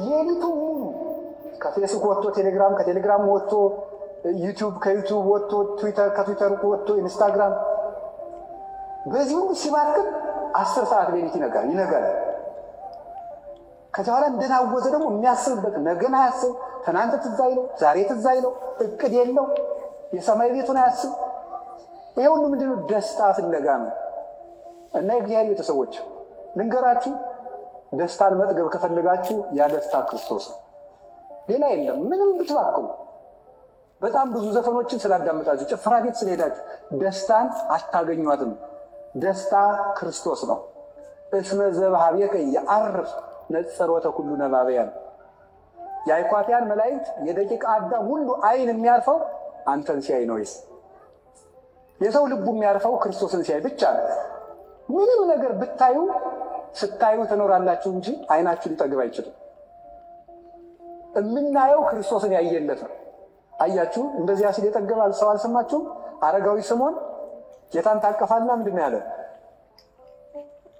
ሌሊቱ ሙሉ ከፌስቡክ ወጥቶ ቴሌግራም፣ ከቴሌግራም ወጥቶ ዩቲዩብ፣ ከዩቲዩብ ወጥቶ ትዊተር፣ ከትዊተር ወጥቶ ኢንስታግራም፣ በዚህ ሁሉ ሲባክን 10 ሰዓት ሌሊት ይነጋል ይነጋል። ከዚያ በኋላ እንደናወዘ ደግሞ የሚያስብበት ነገን አያስብ፣ ትናንት ትዝ አይለው፣ ዛሬ ትዝ አይለው፣ እቅድ የለው፣ የሰማይ ቤቱን አያስብ። ይሄ ሁሉ ምንድነው? ደስታ ፍለጋ ነው። እና የእግዚአብሔር ቤተሰቦች ልንገራችሁ፣ ደስታን መጥገብ ከፈለጋችሁ ያ ደስታ ክርስቶስ ነው፣ ሌላ የለም። ምንም ብትባክኑ፣ በጣም ብዙ ዘፈኖችን ስላዳመጣችሁ፣ ጭፈራ ቤት ስለሄዳችሁ ደስታን አታገኟትም። ደስታ ክርስቶስ ነው። እስመ ዘበኀቤከ የዐርፍ ነጸሮተ ኩሉ ነባብያን፣ የአእኳፊያን መላእክት የደቂቀ አዳም ሁሉ አይን የሚያርፈው አንተን ሲያይ ነው። የሰው ልቡ የሚያርፈው ክርስቶስን ሲያይ ብቻ ነው። ምንም ነገር ብታዩ ስታዩ ትኖራላችሁ እንጂ አይናችሁ ሊጠግብ አይችልም። የምናየው ክርስቶስን ያየለት ነው። አያችሁ፣ እንደዚያ ሲል የጠገበ ሰው አልሰማችሁም? አረጋዊ ስምዖን ጌታን ታቀፋና ምንድን ነው ያለ?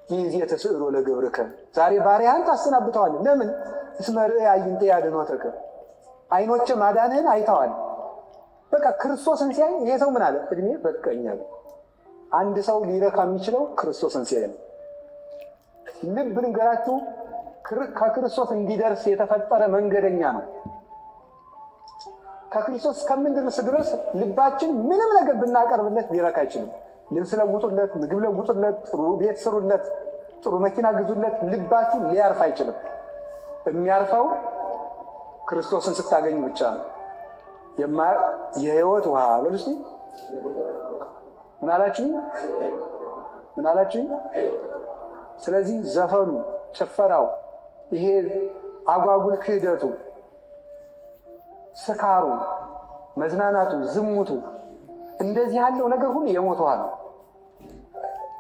ጊዜ ተስዕሮ ለገብርከ፣ ዛሬ ባሪያህን ታሰናብተዋል። ለምን? እስመ ርእየ አዕይንትየ አድኅኖተከ፣ አይኖቼ ማዳንህን አይተዋል። በቃ ክርስቶስን ሲያይ ይሄ ሰው ምን አለ? እድሜ በቃኛል። አንድ ሰው ሊረካ የሚችለው ክርስቶስን ሲያይ ነው። ልብ ልንገራችሁ፣ ከክርስቶስ እንዲደርስ የተፈጠረ መንገደኛ ነው። ከክርስቶስ እስከምንደርስ ድረስ ልባችን ምንም ነገር ብናቀርብለት ሊረካ አይችልም። ልብስ ለውጡለት፣ ምግብ ለውጡለት፣ ጥሩ ቤት ስሩለት፣ ጥሩ መኪና ግዙለት፣ ልባችሁ ሊያርፍ አይችልም። የሚያርፈው ክርስቶስን ስታገኙ ብቻ ነው። የህይወት ውሃ በሉ እስኪ። ምን አላችሁ? ምን አላችሁ? ስለዚህ ዘፈኑ፣ ጭፈራው፣ ይሄ አጓጉል ክህደቱ፣ ስካሩ፣ መዝናናቱ፣ ዝሙቱ፣ እንደዚህ ያለው ነገር ሁሉ የሞት ውሃ ነው።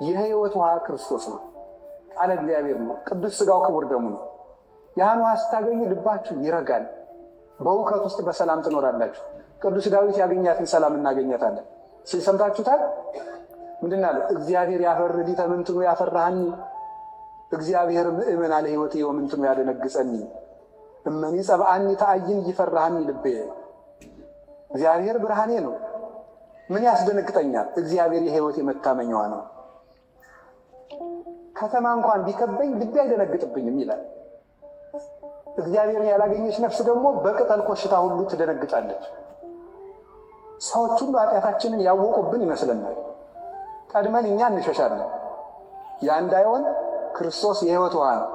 የህይወት ውሃ ክርስቶስ ነው። ቃለ እግዚአብሔር ነው። ቅዱስ ስጋው ክቡር ደሙ ነው። ያን ውሃ ስታገኙ ልባችሁ ይረጋል። በሁከት ውስጥ በሰላም ትኖራላችሁ። ቅዱስ ዳዊት ያገኛትን ሰላም እናገኛታለን ሲል ሰምታችሁታል። ምንድን አለ? እግዚአብሔር ያፈርህ ሊተ ምንትኑ ያፈራሃኒ፣ እግዚአብሔር ምእመን አለ ሕይወቴ ወምንትኑ ያደነግጸኒ፣ እመኒ ጸብአኒ ተአይን እይፈራሃኒ ልቤ። እግዚአብሔር ብርሃኔ ነው፣ ምን ያስደነግጠኛል? እግዚአብሔር የሕይወቴ መታመኛዋ ነው። ከተማ እንኳን ቢከበኝ ልቤ አይደነግጥብኝም ይላል። እግዚአብሔርን ያላገኘች ነፍስ ደግሞ በቅጠል ኮሽታ ሁሉ ትደነግጣለች። ሰዎች ሁሉ ኃጢአታችንን ያወቁብን ይመስለናል። ቀድመን እኛ እንሸሻለን። ያ እንዳይሆን ክርስቶስ የሕይወት ውሃ ነው።